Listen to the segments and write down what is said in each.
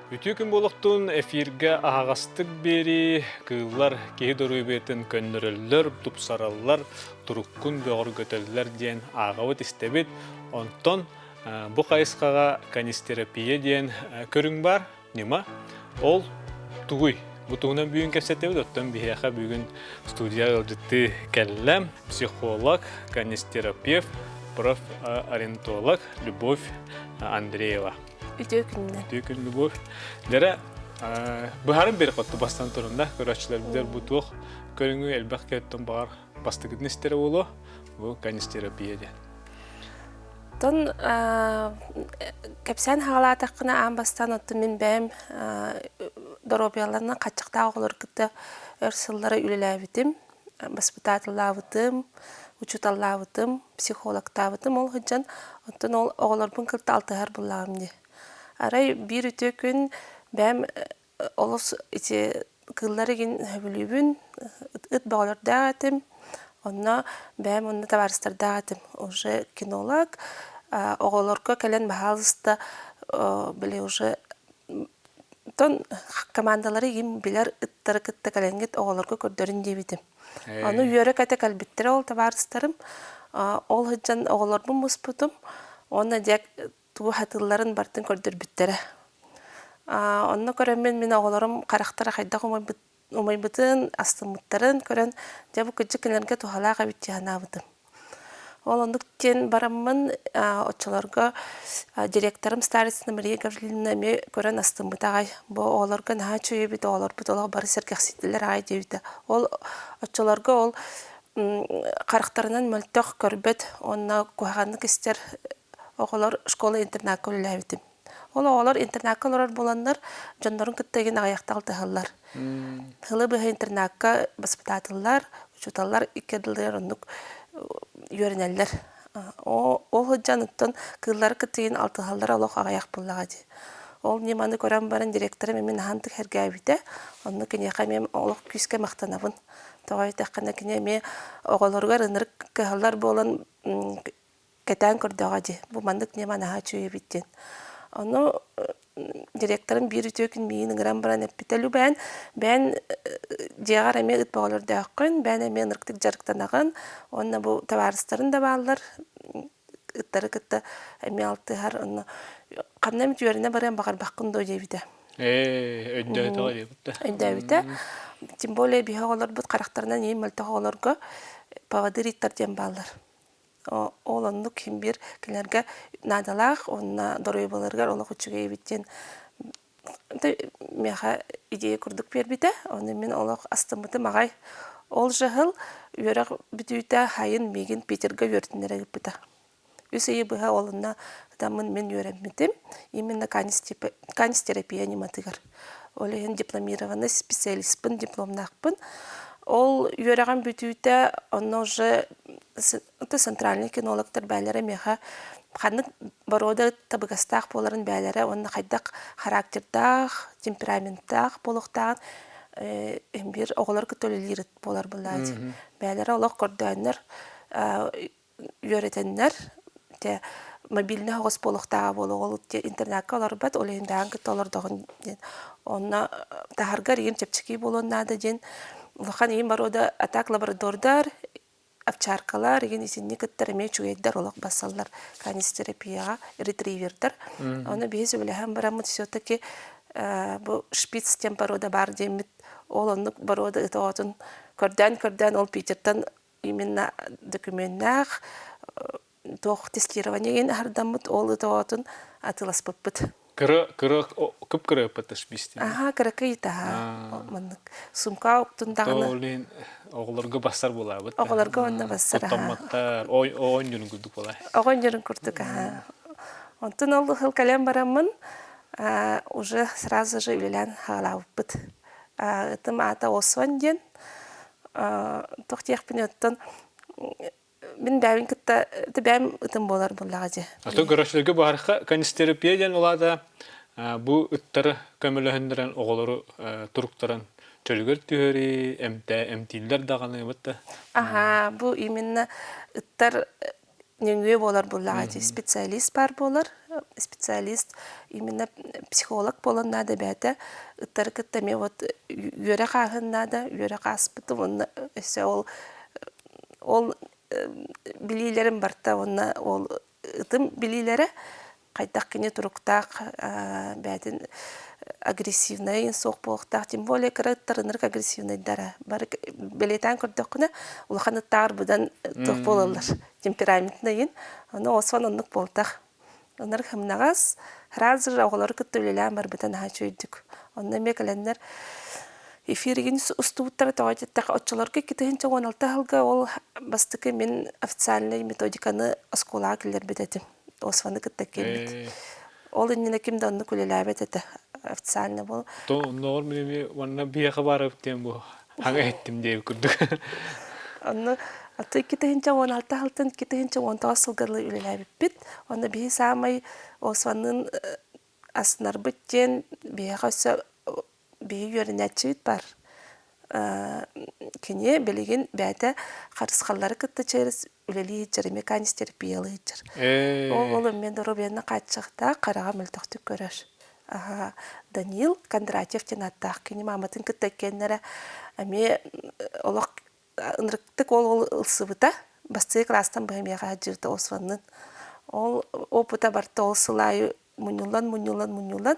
Үтүө күн буолуохтун эфиргэ аһаҕастык биэрии кыыллар киһи доруобуйатын көннөрөллөр, тупсараллар, туруккун бөҕөргөтөллөр диэн ааҕабыт истэбит. Онтон бу хайысхаҕа канистерапия диэн көрүҥ бар. Ньыма, ол тугуй? Бу туһунан бүгүн кэпсэтэбит, оттон биһиэхэ бүгүн студия ыалдьыттыы кэллэ психолог, канистерапевт, профориентолог Любовь Андреева. Үтүө күннэр. Үтүө күн, Любовь. Дэрэ, быһарын бери хоту бастан турунда, көрөөччүлэрбитигэр бу туох көрүҥү элбэх кэттэн баҕар бастакытын истэрэ буолуо, бу канистерапия диэн. Оттон кэпсээн хаалаатаххына аан бастаан оттон мин бэйэм доруобуйаларынан хаччахтаах оҕолору кытта өр сыллары үлэлээбитим, баспытаатыллаабытым, учууталлаабытым, психологтаабытым. Ол сылдьан оттон ол оҕолорбун кытта алтыһар буоллаҕым дии. Арай биир үтүө күн бэйэм олус ити кыыллар игин сөбүлүүбүн, ыт бөҕөлөрдөөх этим. Онно бэйэм онно табаарыстардаах этим. Уже кинолог, оҕолорго кэлэн баһаалыста били уже тон командалары игин билэр ыттары кытта кэлэҥҥит оҕолорго көрдөрүн диэбитим. Ону үөрэ-көтө кэлбиттэрэ ол табаарыстарым. Ол сылдьан оҕолорбун муспутум. Уонна дьэ тугу сатыылларын барытын көрдөрбүттэрэ. Онно көрөммүн мин оҕолорум харахтара хайдах умайбытын, астыммыттарын көрөн, дьэ бу кырдьык кинилэргэ туһалаах эбит дии санаабытым. Ол оннук диэн бараммын оччолорго директорым Старицына Мария Гаврильевна эмиэ көрөн астыммыта аҕай. Бу оҕолорго наһаа үчүгэй эбит, оҕолорбут олох бары сэргэхсийдилэр аҕай диэбитэ. Ол оччолорго ол харахтарынан мөлтөх көрбөт уонна куһаҕаннык истэр оҕолор школа-интернакка үлэлээбитим. Ол оҕолор интернакка олорор буоланнар, дьоннорун кытта игин аҕыйахта алтыһаллар. Сылы быһа интернакка баспытаатыллар, учууталлар икки ардыларыгар оннук үөрэнэллэр. Ол сылдьан оттон кыыллары кытта игин алтыһаллара олох аҕыйах буоллаҕа дии. Ол ньыманы көрөн баран директорым эмиэ наһаантык сэргээбитэ. Онно киниэхэ эмиэ олох күүскэ махтанабын. Тоҕо диэтэххинэ кини эмиэ оҕолоругар ынырык кыһаллар буолан кэтээн көрдөҕө дии, бу маннык ньыма наһаа үчүгэй эбит диэн. Ону директорым биир үтүө күн миигин ыҥыран баран эппитэ, Любээн, бэйэн дьиэҕэр эмиэ ыт бөҕөлөрдөөххүн, бэйэн эмиэ ынырыктык дьарыктанаҕын, уонна бу табаарыстарын да бааллар, ыттары кытта эмиэ алтыһар, онно ханна эмит үөрэнэ барыан баҕарбаккын дуо диэбитэ. Ээ, өйдөөтөҕө диэбит Өйдөөбүтэ. Тем более биһи оҕолорбут харахтарынан иин мөлтөх оҕолорго поводырь-ыттар диэн бааллар. Ол оннук син биир кинилэргэ наадалаах уонна доруобуйаларыгар олох үчүгэй эбит диэн миэхэ идея курдук биэрбитэ. Ону мин олох астыммытым аҕай. Ол жаһыл үөрэх бүтүүтэ хайын миигин Питергэ үөрэтиннэрэ ыыппыта. Үс ыйы быһа ол онно ытаммын мин үөрэммитим. Именно канистерапия ньыматыгар. Ол иһин дипломированный специалистпын, дипломнаахпын. Ол үөрэҕим бүтүүтэ онно уже центральный кинологтар бээлэрэ миэхэ ханнык боруода табыгастаах буоларын бээлэрэ уонна хайдах характердаах, темпераменттаах буолуохтааҕын биир оҕолор кытта үлэлиир буолар былаадьы. Бээлэрэ олох көрдөөннөр үөрэтэннэр те мобильный оҕус буолуохтааҕа буолуо ол интернакка олорбот ол иһин бэйэҥ кытта олордоҕун диэн онно таһаргар ийэм чэпчэки буолуон наада диэн улахан ийэм боруода а так лабрадордар овчаркалар игин итинни кыттар эмиэ үчүгэйдэр олох бассаллар канистерапияҕа ретривердэр ону биһи сөбүлэһэн бараммыт все-таки бу шпиц диэн порода баар диэммит ол оннук боруода ыт оҕотун көрдөөн-көрдөөн ол Питертан именно докуменнаах туох тестирование диэн аһардаммыт ол ыт оҕотун атыыласпыппыт. Кыра кыра кып кыра ыппыт шпиц Аха кыракый таһа маннык сумка уктун даҕаны. Ол оҕолорго бассар буолаабыт. Оҕолорго онно бассар. Куттамматтар, оонньуурун курдук буолар. Оҕонньорун курдук аха. Онтон ол сыл кэлэн бараммын уже сразу же үлэлээн хаалаабыппыт. Ытым аата Осван диэн туох диэхпиний оттон мин бэйэбин кытта бэйэм ытым буолар буоллаҕа дии. А то көрөөччүлэргэ баарха канистерапия диэн улаата бу ыттары көмөлөһүннэрэн оҕолору туруктаран чөлүгэр түһэри эмтииллэр даҕаны бытта. Аха, бу именно ыттар. нөҥүө буолар буоллаҕа дии специалист баар буолар специалист именно психолог буолан наада эбээтэ ыттары кытта эмиэ вот үөрэх ааһын наада үөрэх ааспытым уонна өссө ол ол билиилэрим барта уонна ол ытым билиилэрэ хайдах кини туруктаах бэйэтин агрессивнай суох буолуохтаах тем более кыра ыттар ынырык агрессивнайдара бары бэлиэтээн көрдөххүнэ улахан ыттааҕар быдан туох буолаллар темпераментнайын ону осван оннук буолтах ынырык хымнаҕас сразу же оҕолору кытта үлэлээн барбыта наһаа үчүгэйдик онно эмиэ кэлэннэр эфиригин устубуттара тоҕо диэтэх оччолорго 2016 сылга ол бастакы мин официальнай методиканы оскуолаҕа киллэрбит этим Осваны кытта киирбит. Ол иннинэ ким да оннук үлэлээбэт этэ официально бол. То оннооҕор мин эмиэ уонна биһиэхэ баарабыт диэн бу хаҥа иһиттим диэбит курдук. Онно аты 2016 сылтан 2019 сылга дылы үлэлээбиппит. Онно биһи саамай Осванныын астынарбыт диэн биһиэхэ өссө биһи үөрэнээччибит бар. Кини билигин бэйэтэ харысхаллары кытта через үлэлии сылдьар, механистерапиялыы сылдьар. Ол ол эмиэ доруобуйаны хааччахтаах, хараҕа мөлтөхтүк көрөр. Даниил Кондратьев диэн ааттаах кини мааматын кытта иккиэннэрэ эмиэ олох ынырыктык ол ол ылсыбыта. Бастакы кылаастан быһа миэхэ сылдьыбыта Осваннын. Ол опыта барта ол сыл аайы мунньуллан мунньуллан мунньуллан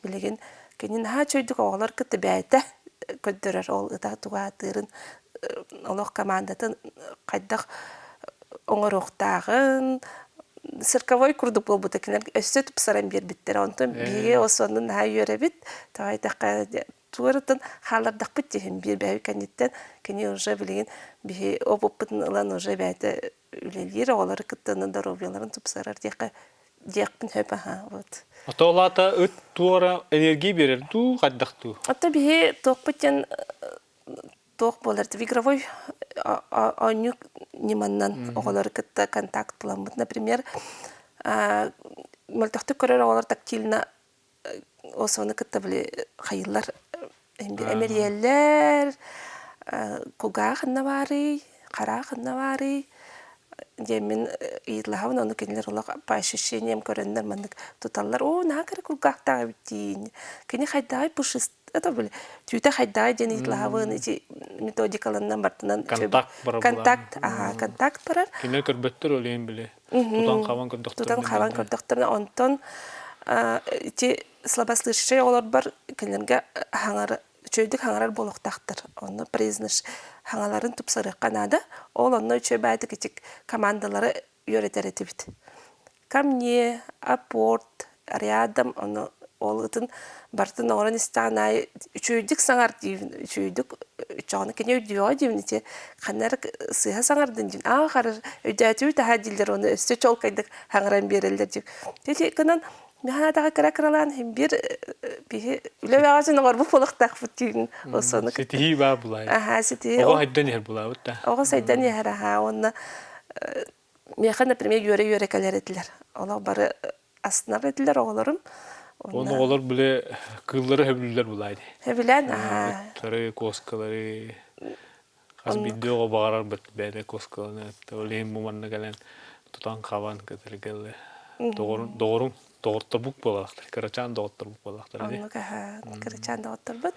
билигин кини наһаа үчүгэйдик оҕолор кытта бэйэтэ көрдөрөр ол ыта тугу аатыырын олох командатын хайдах оҥоруохтааҕын цирковой курдук буолбута кинилэр өссө тупсаран биэрбиттэрэ онтон биһиги осонун наһаа үөрэбит тоҕо диэтэххэ туоратын хааллардахпыт диһин биир бэйэ кэнниттэн кини уже билигин биһи опыппытын ылан уже бэйэтэ үлэлиир оҕолору кытта доруобуйаларын тупсарар диэххэ диэхпин сөп аха вот. Ото олаата ыт туора энергия биэрэр дуу хайдах дуу? Ото биһи туохпут диэн туох буолар игровой оонньуу ньыманнан оҕолору кытта контакт буламмыт. Например, мөлтөхтүк көрөр оҕолор тактильно осону кытта били хайыллар эмэрийэллэр кугаа ханна баарый хараа ханна баарый диэммин ыйыталаһабын ону кинилэр олох по ощущениям көрөннөр маннык туталлар оо наһаа кыра кулгаахтаах эбит диин кини хайдаҕай пушист это били түүтэ хайдаҕай диэн ыйыталаһабын ити методикаларынан бартынан контакт барар контакт аха контакт барар кинилэр көрбөттөр ол иһин били Тутан хабан көрдөхтөрүнэ Тутан хабан көрдөхтөрүнэ онтон ити слабослышащий оҕолорбор кинилэргэ хаҥар үчүгэйдик хаҥарар буолуохтаахтар. Онно произнош хаҥаларын тупсарыахха наада. Ол онно үчүгэй баайдык ити командалары үөрэтэр этибит. Ко мне, апорт, рядом, ону ол ытын барытын оҥорон истэҕин аайы үчүгэйдик саҥар диибин, үчүгэйдик оччоҕуна кини өйдүөҕэ диибин ити ханна эрэ сыыһа саҥардын диин аа харар өйдөөтүбүт аһаа дииллэр уонна өссө чуолкайдык саҥаран биэрэллэр диир ити гынан наһаа кыра-кыралаан иһин биир биһи үлэ бөҕөтүн оҥорбут буолуохтаахпыт диин осону ситиһии баа булай аһаа ситиһии оҕо сайдан иһэр булаабыт да оҕо сайдан иһэр аһаа уонна миэхэ например үөрэ-үөрэ кэлэр этилэр олох бары астынар этилэр оҕолорум Оны оҕолор биле кыыллары хөбүлүүллэр булай ди. Хөбүлээн аһаа. Ыттары, куоскалары хас биирдии оҕо баҕарар бит бэйэтэ куоскаланы ол иһин бу манна кэлэн тутан хабан кытыргылы доҕорун доҕорун доҕотторбук буолалахтар кырачаан доҕотторбук буолалахтар ди. Оннук аһаа кырачаан доҕотторбут.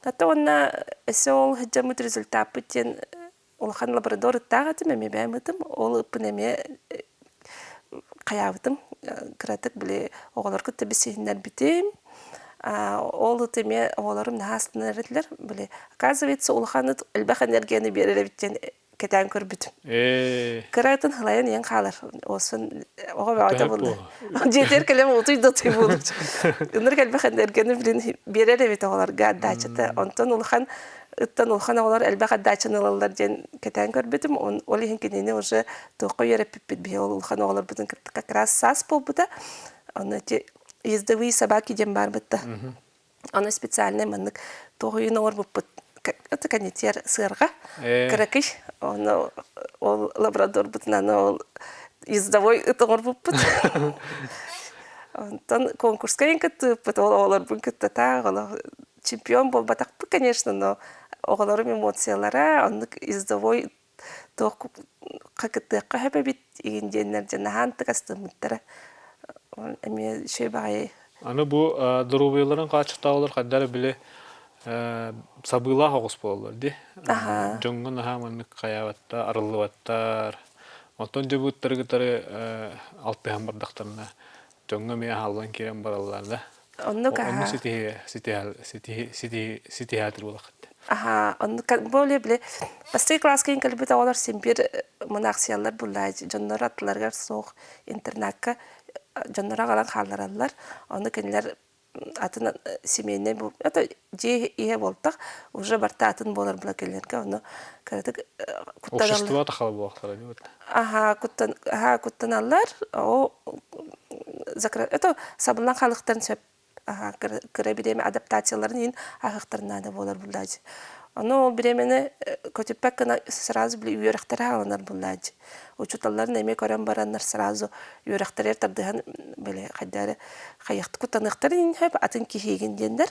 Ата уонна өссө ол сылдьаммыт результаппыт диэн улахан лабрадор ыттаах этим, эмиэ бэйэм ытым. Ол ыппын эмиэ хайаабытым. Кыратык били оҕолор кытта билсиһиннэрбитим. Ол ыт эмиэ оҕолорум наһаа астынар этилэр. Били, оказывается, улахан ыт элбэх энергияны биэрэр эбит диэн кэтээн көрбүтүм. Кыра ытын хылайан иһэн хаалар. Осон оҕо бөҕөтө буолла. Дьиэтигэр кэлэн утуй да утуй буолуч. Ынырык элбэх энергияны билин биэрэр эбит оҕолорго отдачата. Онтон улахан ыттан улахан оҕолор элбэх отдачаны ылаллар диэн кэтээн көрбүтүм. Ол иһин кинини уже туохха үөрэппиппит биһи ол улахан оҕолорбутун кытта как раз саас буолбута. Ону эти ездовые собаки диэн баарбытта. Ону специальный маннык туох уйун оҥорбуппут это канитер сыарҕа кыракый ону ол лабрадорбутунан ол ездовой ыт оҥорбуппут. Онтон конкурска иһин кыттыбыппыт ол оҕолорбун кытта таах олох чемпион буолбатахпыт, конечно, но оҕолорум эмоциялара оннук ездовой Туох кыттыахха сөп эбит игин диэннэр дьэ наһаан тыкастыммыттара. Эмиэ үчүгэй баҕайы. Аны бу доруобуйаларын хааччахтаабылар хайдах эрэ били сабыылаах оҕус буолаллар дии. Дьоҥҥо наһаа маннык хайаабаттар, арыллыбаттар. Оттон дьыбыттары кытары алтыһан бардахтарына дьоҥҥо эмиэ аһаллан киирэн бараллар да. Оннук Онну аһаа. ситиһи ситиһи ситиһи ситиһээтир буолаххыт. Аһаа, оннук более били бастакы кылааска иин кэлбит оҕолор син биир мунаахсыйаллар буллаа дьоннор аттыларыгар суох интернакка дьонноро аҕалан хааллараллар. Ону кинилэр атын семейнэй это дьиэ иһэ буолтах уже барта атын буолар була кинилэргэ ону кыратык куттаналлар. Общество тахала буолахтара дии Аһаа, куттан аһаа куттаналлар. О это сабыллан хаалыахтарын сөп. Аһаа кыра бириэмэ адаптацияларын иһин аһыахтарын наада буолар буллааччы. Ону ол бириэмэни көтүппэт гына сразу били үөрэхтэрэ хааланар буллааччы. Учууталларын эмиэ көрөн бараннар сразу үөрэхтэригэр тардыһан били хайда эрэ хайыахты куттаныахтарын иһин сөп атын киһигин диэннэр.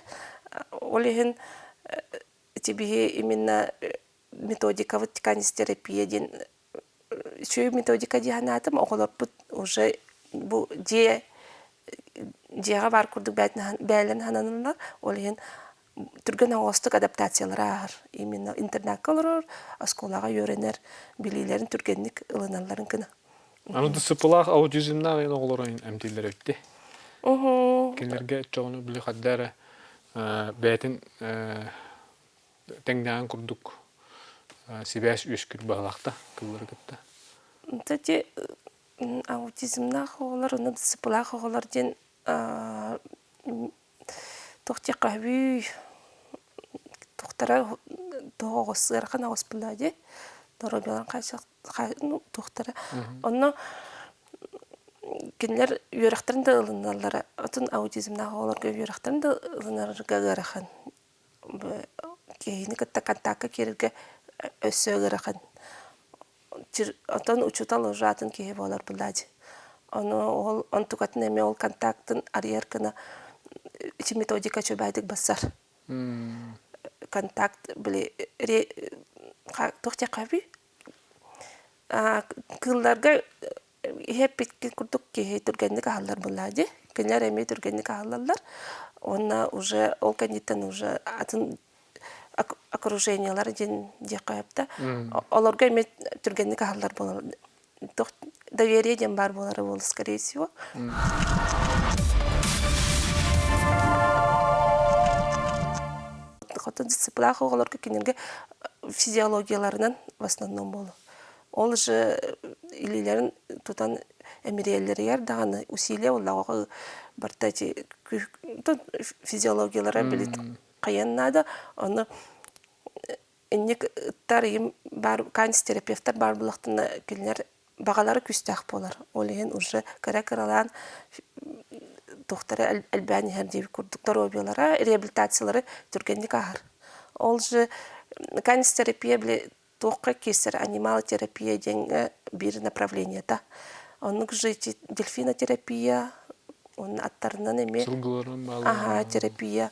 Ол иһин ити биһи именно методикабыт канистерапия диэн үчүгэй методика дии санаатым. Оҕолорбут уже бу дьиэ дьиэҕэ баар курдук бээлэн сананыллар. Ол иһин түргэн оҥостук адаптациялара ааһар. Именно интернакка олорор, оскуолаҕа үөрэнэр билиилэрин түргэнник ылыналларын гына. Аны дысыпылаах аутизмнаах эн оҕолору эмтииллэр эбитти. Кинилэргэ чоҕуну били хадда эрэ бэйэтин тэҥнээҕин курдук сибээс үөскүүр баһылаахта кыллары кытта. Кстати, аутизмнаах оҕолор, уонна дысыпылаах оҕолор диэн туох диэххэ сөбүй туохтара туох оҕус ыарахан оҕус буолла дии доруобуйаларын ну туохтара онно кинилэр үөрэхтэрин да ылыналлара атын аутизмнаах оҕолорго үөрэхтэрин да ылынарга ыарахан киһини кытта контакка киирэргэ өссө ыарахан. Оттон учуутал уже атын киһи буолар буоллаачы. Ону ол онтукатын эмиэ ол контактын арыйар гына ити методика үчүгэйдик бассар. Контакт били туох диэххэ кыылларга иһэппит курдук киһи түргэнник аһаллар буоллаа дии. Кинилэр эмиэ түргэнник аһаллаллар. Уонна уже ол кэнниттэн уже атын окружениелар диэн диэххэ сөп да. Олорго эмиэ түргэнник аһаллар буолар. Доверие диэн баар буолара буолуо, скорее всего. Хотон дисциплинаах оҕолорго кинилэргэ физиологияларынан в основном буолуо. Ол же илиилэрин тутан эмириэллэригэр даҕаны усилие буоллаҕа барыта ити физиологиялара билит хайыан наада. Ону инник ыттар им баар канцтерапевтар баар буоллахтарына кинилэр баҕалара күүстээх буолар. Ол иһин уже кыра-кыралаан туохтара элбээн иһэр диэбит курдук доруобуйалара реабилитациялары түргэнник ааһар. Ол же канцтерапия били туохха киирсэр анималотерапия диэҥҥэ биир направлениета. Оннук же ити дельфинотерапия, уонна аттарынан эмиэ Сылгыларынан аһаа бааллар. терапия,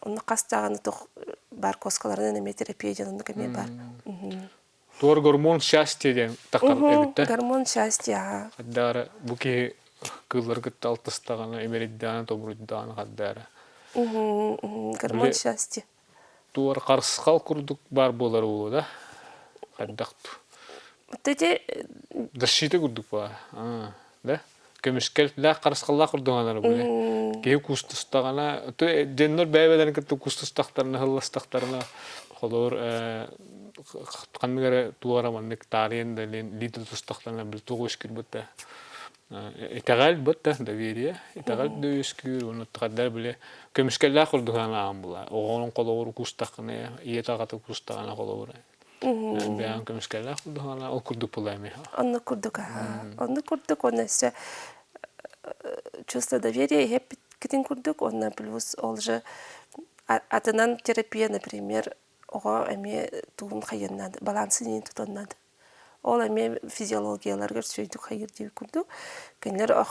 онно хас даҕаны туох баар куоскаларынан эмиэ терапия диэн оннук эмиэ баар. Туор гормон счастья диэн тахтар эбит да. Гормон счастья аһаа. Хаддаара бу киһи кыыллары кытта алтыстаҕына, имэрийдэҕинэ, тобуруйдаҕына хаддаара. Гормон Били счастья. туор харысхал курдук баар буолар буолуо да хайдах Вот эти защита курдук баар да көмүскэллээх харысхаллаах курдук били киһи куустустаҕына дьоннор бэйэ-бэйэлэрин кытта куустустахтарына һылластахтарына холобур ханнык эрэ туора маннык таарыйан да лиитэ тустахтарына били туох үөскүүр да Итэҕэл бытта доверие, итэҕэл да үөскүүр, уонна хайдах били көмүскэллээх курдук санааҕын була. Оҕоҥ холобур куустаххына, ийэтэ аҕата куустаҕына холобур бэйэҥ көмүскэллээх курдук санаа ол курдук була эмиэ. Оннук курдук аһаа. Оннук курдук уонна өссө чувство доверия иһэппиккитин курдук уонна плюс ол же атынан терапия, например, оҕо эмиэ тугун хайыан наада, балансын иин тутуон наада. Ол эмиэ физиологияларыгар сүөйдүк хайыыр диэбит курдук. Кинилэр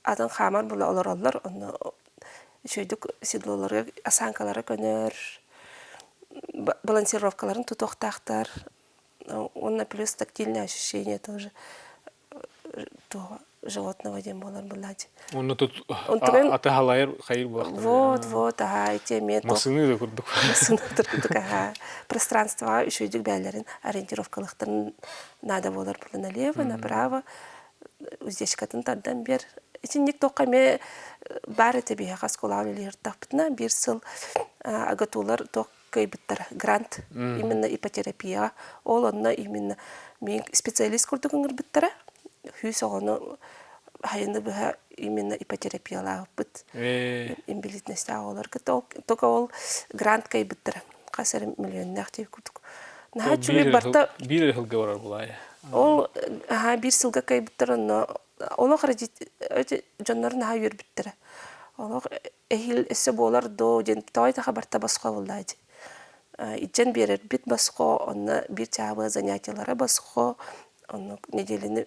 атын хаамар була олороллор, онно үчүгэйдик седлоларга осанкалара көнөр, балансировкаларын тутуохтаахтар. Уонна плюс тактильное ощущение тоже того животного диэн буолар буолааччы. Онно тут аты халайар хайыр буолахтар. Вот, вот, аха, ити эмиэ Масыны да курдук. Масыны да курдук, аха. Пространствоҕа үчүгэйдик бээлэрин ориентировкалыахтарын наада буолар була налево, направо уздечкатын тардан биэр. Итинник туохха эмиэ баар этэ биһиэхэ оскуолаҕа үлэлииртахпытына биир сыл АГАТУлар туох кыайбыттара грант именно ипотерапияҕа ол онно именно мин специалист курдук ыҥырбыттара сүүс оҕону хайыны быһа именно ипотерапиялаабыппыт инвалидностаах оҕолор кытта только ол грант кыайбыттара хас эрэ миллионнаах диэбит курдук наһаа үчүгэй барта биир сылга барар булаайа ол аһаа биир сылга кыайбыттар онно олох дьоннор наһаа үөрбүттэрэ олох эһиил өссө буолар доо диэн тоҕо этэхэ барта босхо буоллаа дии. Итдьэн биэрэрбит босхо, онно биир чаабы занятиелара босхо, онно неделяны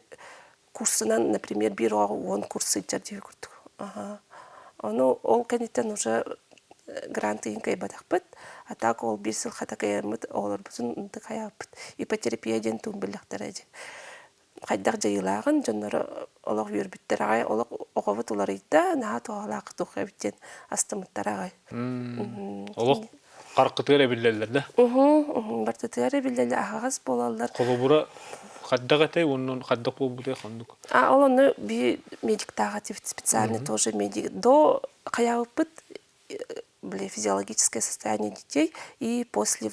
курсунан, например, биир оҕо 10 курс сылдьар диэби курдук. Ону ол кэнниттэн уже грант ыйын кыайбатахпыт, а так ол биир сыл хата кыайаммыт оҕолорбутун ынтык хайаабыппыт. Ипотерапия диэн туун биллэхтэрэ дии. Хайдах дьайыылааҕын дьонноро олох үөрбүттэр аҕай, олох оҕобут уларыйда, наһаа туһалаах туох эбит диэн астыммыттар аҕай. Олох харкытыгар эбиллэллэр да? Бартытыгар эбиллэллэр, аһаҕас буолаллар. Холобура, хайдах этэй уонна хайдах буолбутай ханнык? А ол онно би медиктааҕа специальный тоже медик до хайаабыппыт били физиологическое состояние детей и после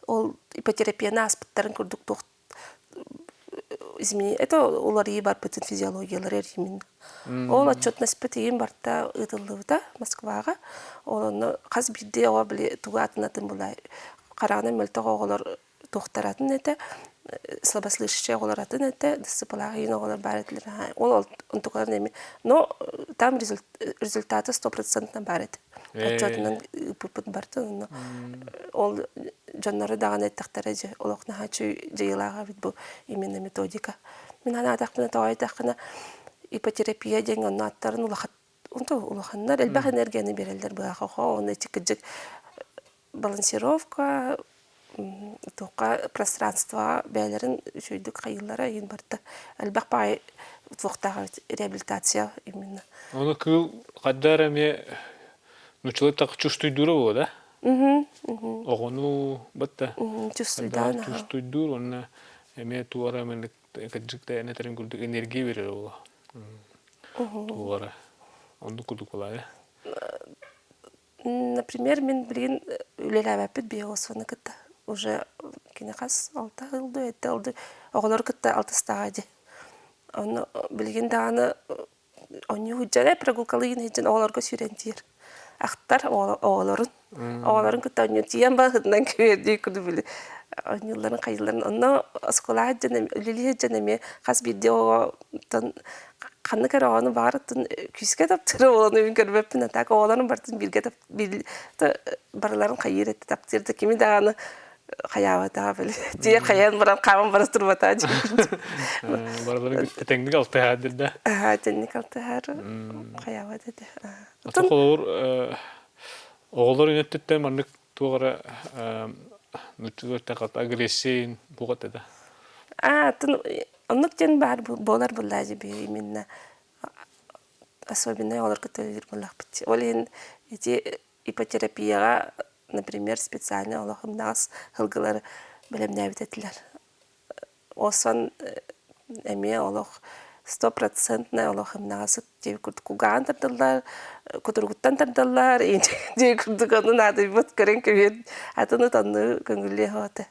ол ипотерапияны ааспыттарын курдук туох изменение это уларыйыы барбытын физиологиялары эрийимин ол отчетность иин барта ыытыллыбыта Москваҕа ол онно хас биирдии оҕо били тугу атын атын була хараҕынан мөлтөх оҕолор туохтар атын этэ слабослышащие оҕолор атын этэ дысыпалаах иин оҕолор баар этилэр ол онтукаларын эми но там результаты стопроцентно баар этэ отчетунан ыыппыппыт барытын онно ол дьоннору даҕаны эттэхтэрэ дьэ олох наһаа үчүгэй дьайыылаах эбит бу именно методика мин санаатахпына тоҕо эттэххинэ ипотерапия диэн онно аттарын улахан улаханнар элбэх энергияны биэрэллэр быһаха оны ити кырдьык балансировка туохха пространствоҕа бэйэлэрин үчүгэйдик хайыыллара иһин барыта элбэх баай туохтаах эбит реабилитация именно Ону кыыл хайда эрэ эмиэ нуччалыы так чувствуйдуура буолуо да? Оҕону батта чувствуйдаан чувствуйдуур уонна эмиэ туора маннык кырдьык да этэрин курдук энергия биэрэр буолуо. Туора. Оннук курдук буолаа Например, мин билигин үлэлээбэппит биоосону кытта уже кини хас алта сыл дуу, этэ ылды оҕолору кытта алтыстаҕа дии. Ону билигин даҕаны оонньуу сылдьар прогулкалыы сылдьан оҕолорго сүүрэн тиийэр. Ахтар оҕолорун. Оҕолорун кытта оонньуу тиийэн барытынан күөрдүү курдук били оонньуулларын хайыылларын. Онно оскуолаҕа сылдьан үлэлии сылдьан эмиэ хас биирдии оҕоттон ханнык эрэ оҕону баҕарыттын күүскэ таптыыр оҕолону мин көрбөппүн а так оҕолорун барытын бииргэ барыларын хайыыр этэ таптыыр да кими даҕаны хайаабатаҕа били тиийэ хайаан баран хааман бара турбатаа Барыларын тэҥник алтыһаардыр да тэҥник алтыһаар хайаабат этэ Ата холобур оҕолор үнөттүттэн маннык туох эрэ нуччалар агрессия буҕат этэ а Оннук диэн баар буолар буоллаа дии именно особеннай оҕолорго төлүүр буоллахпыт. Ол иһин ити ипотерапияҕа, например, специальный олох ымнаҕас сылгылары бэлэмнээбит этилэр. Осон эмиэ олох стопроцентный олох ымнаҕас дии курдук кугаан тардаллар, кутуругуттан тардаллар, дии курдук ону наадыйбыт көрөн көбүөн атыны тонну көҥүллүө этэ.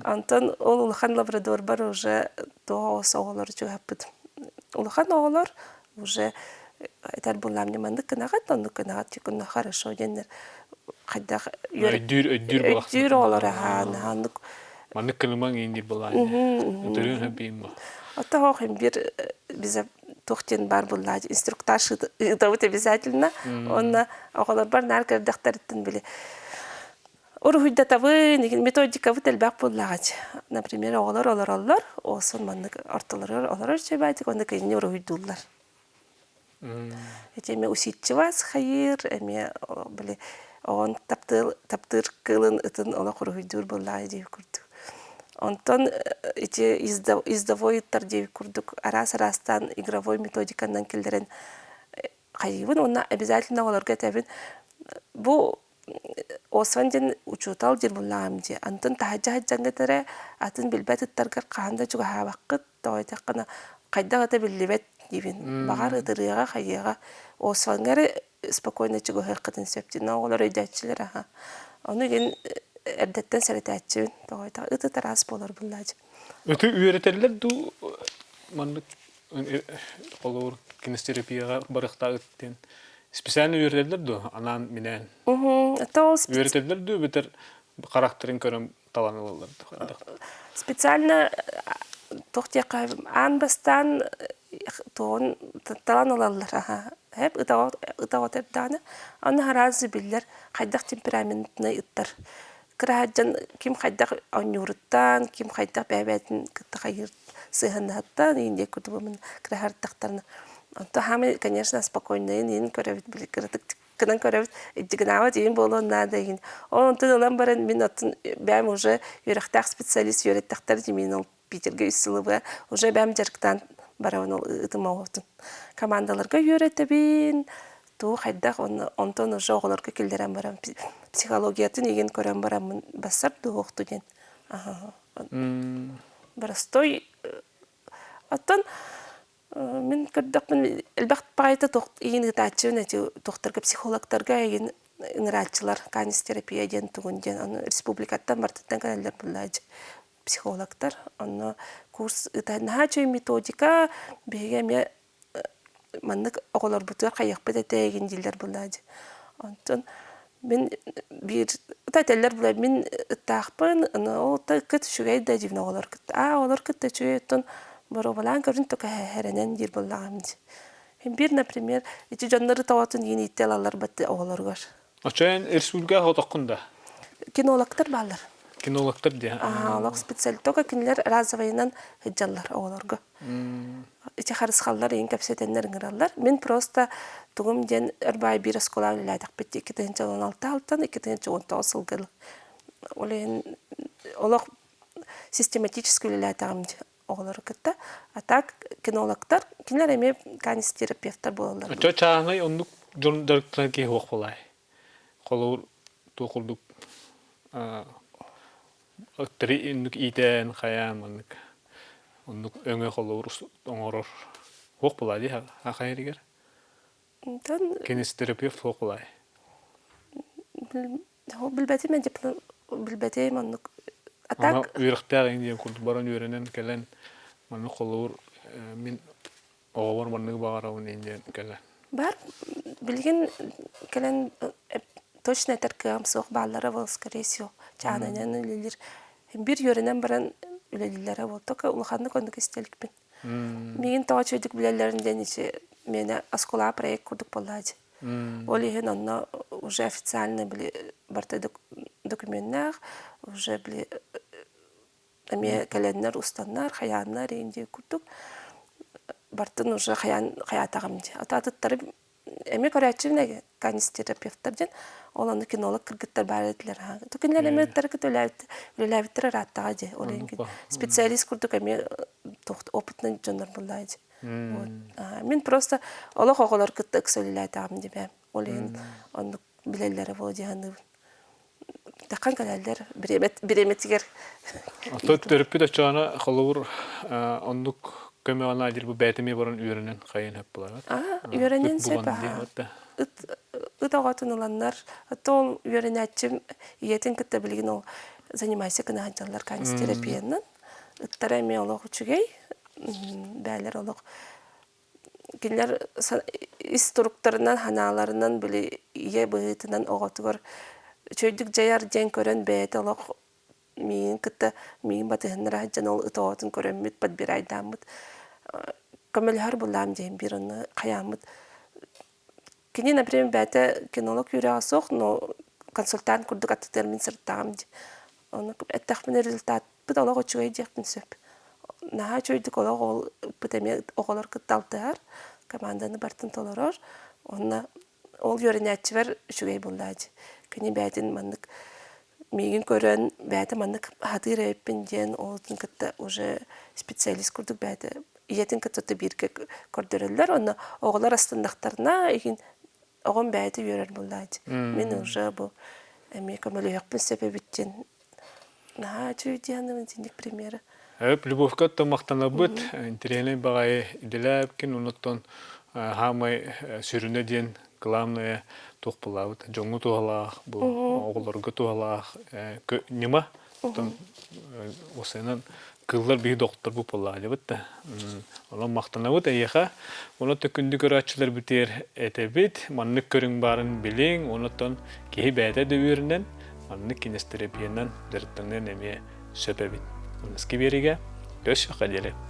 Онтон ол улахан лабрадорбар уже туох оҕолору чугаһаппытым. Улахан оҕолор уже этэр буллаам маннык гынаҕыт, оннук гынаҕыт, тикунна хорошо диэннэр хайдах өйдүүр өйдүүр өйдүүр оҕолор аһаан аһааннык маннык кылымаҥ иин диир буллаан өтөрүн хөппиим Оттон хоох бир бизе туох диэн баар буллаа инструктаж ыытабыт обязательно уонна оҕолорбор наар көрдөхтөрүттэн били уруһуйдатабын методикабыт элбэх буоллаҕа например оҕолор олороллор осон маннык ортолоругар олорор чөбөтик уонна кинини уруһуйдууллар ити эмиэ усидчивас хайыыр эмиэ били оҕон таптыыр таптыыр кыылын ытын олох уруһуйдуур буоллаҕа дии курдук. Онтон ити ездовой ыттар диэбит курдук араас-араастаан игровой методиканан киллэрэн хайыыбын уонна обязательно оҕолорго этэбин бу Осван диэн учуутал диир буллаҕым дии. Антон таһырдьа сылдьаҥҥыт эрэ атын билбэт ыттаргар хаһан да чугаһаабаккыт, тоҕо диэтэххинэ хайдах ата биллибэт диибин. Баҕар ытырыаҕа, хайыаҕа. Осваҥҥа эрэ спокойно чугаһыаххытын сөп диэн оҕолор өйдөөччүлэр аха. Ону игин эрдэттэн сэрэтээччибин. Тоҕо диэтэххэ ыт ыт араас буолар буллаачы. Ыты үөрэтэллэр дуу маннык холобур кинестерапияҕа барыахтаах ыт диэн специально үөрэтэллэр дуо анаан минээн үөрэтэллэр дуу эбэтэр характерын көрөн талан ылаллар дуу Специально туох диэххэ аан бастаан туоҕун талан ылаллар аха эп ытаҕа эрдэҕинэ аны араас биллэр хайдах темпераментнай ыттар кыраһадьан ким хайдах оонньууруттан, ким хайдах бэйэ-бэйэтин кытта хайыыр сыһыаннаһыттан иин диэки курдук кыраһардахтарына. Онто хаамай, конечно, спокойнайын иин көрөбүт, били кыратык гынан көрөбүт, дьигинаабат иин буолуон наада иин. Ол онтон ылан баран мин оттон бэйэм уже үөрэхтээх специалист үөрэттэхтэр дии ол Питергэ үс сылы быа уже бэйэм дьарыктаан барабын ол ытым оҕотун. Командаларга үөрэтэбин, тугу хайдах онтон уже оҕолорго киллэрэн баран психологиятын игин көрөн бараммын бассар дуоһуохту диэн. Боростой оттон мин көрдөхпүн элбэх баҕайыта игин ыытааччыбын эти тухтарга психологтарга игин ыҥырааччылар канистерапия диэн тугун диэн аны республикаттан бартыттан кэлэллэр буллаачы психологтар онно курс ыыта наһаа үчүгэй методика биһиги эмиэ маннык оҕолорбутугар хайыахпыт этэ игин дииллэр буоллаа дии. Онтон мин биир ыта этэллэр була мин ыттаахпын ол кыт үчүгэй да диибин оҕолор кытта аа оҕолор кытта үчүгэй оттон боруобалаан көрүн тока эрэнэн диир буоллаҕым дии. Биир например ити дьоннору тоҕотун иин иитте алаллар бат оҕолоругар. Очоен республика хотоххун да? Кинологтар бааллар. Кинологтар дии. Аа, олох специаль только кинилэр разовайынан сылдьаллар оҕолорго. Ити харысхаллар иин кэпсэтэннэр ыҥыраллар. Мин просто тугум диэн өр биир оскуолаҕа үлэлээтэхпит 2016 алтан 2019 сылга ол иһин олох систематически үлэлээтэҕим оҕолору кытта. А так кинологтар, кинилэр эмиэ канистерапевтар буолаллар. Очо чааһынай оннук дьон дьарыктанар киһи суох буолаай. Холобур, туох курдук ыттары иннук иитэн хайаан маннык оннук өҥө холобур оҥорор суох буолаа дии хахайырыгар. Онтон Кинестерапевт суох буолаай. Билбэтим мен билбэтим оннук. А Ана так үөрэхтээх диэн курдук баран үөрэнэн кэлэн маннык холобур мин оҕобор маннык баҕарабын диэн кэлэн. Бар билигин кэлэн точно этэр кыаҕым суох бааллара бол скорее всего чаананан үлэлиир биир үөрэнэн баран үлэлииллэрэ бол только улаханнык оннук истэликпин миигин тоҕо үчүгэйдик билэллэрин диэн ичи миэнэ оскуола проект курдук буоллаачы ол иһин онно уже официально били барта докуменнаах уже били эмиэ кэлэннэр устаннар хайааннар иин курдук бартын уже хайаан хайаатаҕым дии атаатыттары эмиэ көрөөччүбүн канистерапевтар диэн ол аны кинолог кыргыттар баар этилэр кинилэр эмиэ ыттары кытта үлэлээбиттэр ырааттаҕа дии ол иһин специалист курдук эмиэ опытный дьоннор буоллаа дии вот мин просто олох оҕолор кытта ыкса үлэлээтэҕим дии ол иһин оннук билэллэрэ буолуо дии саныыбын Таххан кэлэллэр бириэмэтигэр. Оттон төрөппүт оччоҕуна холобур оннук көмөҕө наадыйар бу бэйэтэ эмиэ баран үөрэнэн хайын сөп буолар. Үөрэнэн сөп ыт ыт оҕотун ыланнар то ол үөрэнээччим ийэтин кытта билигин ол занимайся гына сылдьаллар канистерапиянан ыттара эмиэ олох үчүгэй бээлэр олох Кинилэр ис туруктарынан, санааларынан били ийэ быһыытынан оҕотугар үчүгэйдик дьайар диэн көрөн бэйэтэ олох миигин кытта миигин батыһыннара сылдьан ол ыт оҕотун көрөммүт, подбирайдааммыт көмөлөһөр буоллаам диэн биир онно хайааммыт Кини, например, бэйэтэ кинолог үөрэҕэ суох, но консультант курдук аттытыгар мин сырыттаҕым дии. Ону эттэхпинэ результатпыт олох үчүгэй диэхпин сөп. Наһаа үчүгэйдик олох ол ыппыт эмиэ оҕолор кытта алтыһар, команданы барытын толорор. Уонна ол үөрэнээччибэр үчүгэй буоллаа дии. Кини бэйэтин маннык Миигин көрөн бэйэтэ маннык сатыыр эбиппин диэн оҕотун кытта уже специалист курдук бэйэтэ ийэтин кытта бииргэ көрдөрөллөр. Онно оҕолор астыннахтарына иһин оҕом бэйэтэ үөрэр буоллааччы. Мин уже бу эмиэ көмөлөһүөхпүн сөп эбит диэн наһаа үчүгэй диэн итинник примеры. Эп Любовка махтанабыт интэриэһинэй баҕайы идэлээбиккин оннуттан хаамай сүрүнэ диэн главное туох булаабыт дьоҥҥо туһалаах бу оҕолорго туһалаах ньыма оттон осенан кыллар биһи доктор буоллаалыбыт да онон махтанабыт эйиэхэ онон күндү көрөөччүлэр бүтээр этэбит маннык көрүҥ баарын билиҥ онотон киһи бэйэтэ да үөрүнэн маннык кинестерапиянан дьарыктаныан эмиэ сөп эбит. Аныгыскы биэриигэ көрсүөххэ диэри.